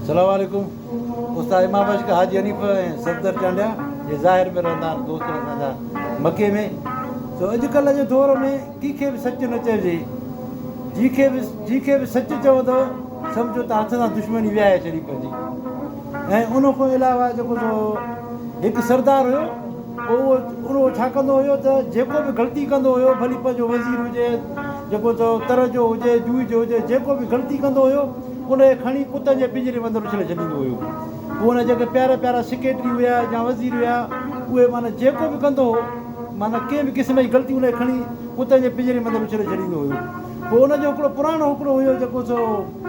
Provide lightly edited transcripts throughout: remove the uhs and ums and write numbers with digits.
سلام عليڪم استاد امام بخش حاجي حنيف ۽ صفدر چانڊيا جي ظاهر ۾ رهندا آهن دوست اسان جا مڪي ۾ سو اڄ ڪلهه جي دور ۾ ڪنهن کي به سچ نه چئجي جنهن کي به جنهن کي به سچ چوندو سمجهو ته هٿ سان دشمني ويهائي ڇڏي پنهنجي ۽ ان کان علاوه جيڪو سو هڪ سردار هيو پوء اهو اهو ڇا ڪندو هيو ته جيڪو به غلطي ڪندو هيو ڀلي پنهنجو وزير هجي جيڪو ته تر جو هجي جوئي جو هجي جيڪو به غلطي ڪندو هيو ان کي کڻي ڪتن جي پڃري ۾ اندر اڇلي ڇڏيندو هيو. پوء ان جيڪي پيارا پيارا سيڪريٽري هيا يا وزير هيا اهي معنيٰ جيڪو به ڪندو هو معنيٰ ڪنهن به قسم جي غلطي ان کي کڻي ڪتن جي پڃري ۾ اندر اڇلي ڇڏيندو هيو. پوء ان جو هڪڙو پراڻو هڪڙو هيو جيڪو سو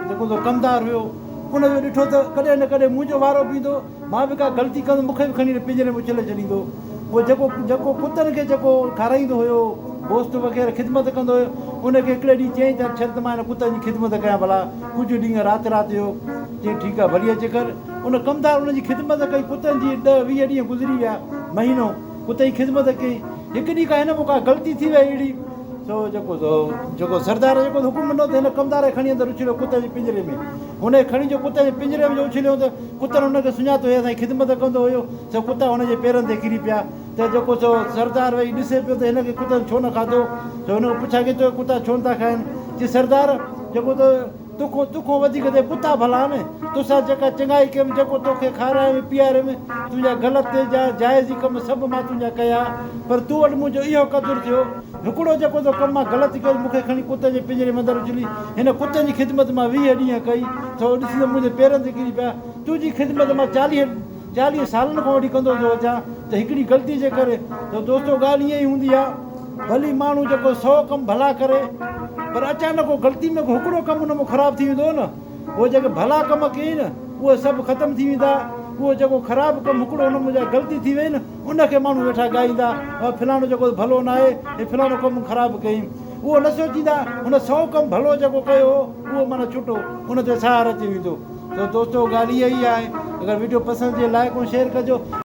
جيڪو سو ڪمدار هيو ان جو ڏٺو ته ڪڏهن نه ڪڏهن منهنجو وارو به ايندو مان به ڪا غلطي ڪندس مون کي به کڻي پڃري ۾ اڇلي ڇڏيندو. پوء جيڪو جيڪو ڪتن کي جيڪو کارائيندو هيو، گوشت وغيره خدمت ڪندو هيو، ان کي هڪڙي ڏينهن چيائين ته ڇڏ ته مان هن ڪتن جي خدمت ڪيان ڀلا ڪجهه ڏينهن رات رات جو. چيائين ٺيڪ آهي ڀلي اچي ڪر. ان ڪمدار ان جي خدمت ڪئي ڪتن جي ڏهه 20 ڏينهن گذري ويا مهينو ڪتن جي خدمت ڪئي. هڪ ڏينهن ڪا هن مان ڪا غلطي ٿي وئي اهڙي سو جيڪو سو جيڪو سردار جيڪو حڪم ڏنو ته هن ڪمدار کي کڻي اندر اڇليو ڪتن جي پڃري ۾. هن کي کڻي جو ڪتن جي پڃري ۾ جو اڇليو ته ڪتن هن کي سڃاتو، هي اسان جي خدمت ڪندو هيو، سو ڪتا هن جي پيرن تي ڪري پيا ته جيڪو سو سردار ويهي ڏسي پيو ته هن کي ڪتن ڇو نه کاڌو، سو هن کان پڇا ڪئي توکي ڪتا ڇو نه ٿا کائن؟ چي سردار! جيڪو ته توکون توکون وڌيڪ ته ڪتا ڀلا آهن، توسان جيڪا چڱائي ڪيم، جيڪو توکي کارايم پياريم، تنهنجا غلط يا جائز ڪم سڀ مان تنهنجا ڪيا، پر تو وٽ منهنجو اهو قدر ٿيو، هڪڙو جيڪو تو ڪم مان غلط ڪيو، مون کي کڻي ڪتن جي پڃري ۾ اندر اڇلي، هن ڪتن جي خدمت مان 20 ڏينهن ڪئي، سو ڏسين ته منهنجي پيرن تي ڪري پيا. تنهنجي خدمت مان 40 سالن کان وٺي ڪندو ٿو اچان ته هڪڙي غلطي جي ڪري. ته دوستو ڳالهه ائين ئي هوندي آ، ڀلي ماڻهو جيڪو سئو ڪم ڀلا ڪري، پر اچانڪ ڪو غلطي ۾ ڪو هڪڙو ڪم ان مان خراب ٿي ويندو نه، اهي جيڪي ڀلا ڪم ڪيئي نه، اهي سڀ ختم ٿي ويندا. اهو جيڪو خراب ڪم هڪڙو ان منجهان غلطي ٿي وئي نه، ان کي ماڻهو ويٺا ڳائيندا، اهو فلاڻو جيڪو ڀلو ناهي، هي فلاڻو ڪم خراب ڪيئي. اهو نه سوچيندا هن سئو ڪم ڀلو جيڪو ڪيو هو اهو معنيٰ ڇٽو ان تي سهار اچي ويندو. سو دوستو ڳالهه اها ئي آهي اگر وڊيو پسند اچي لائيڪ ۽ شيئر ڪجو.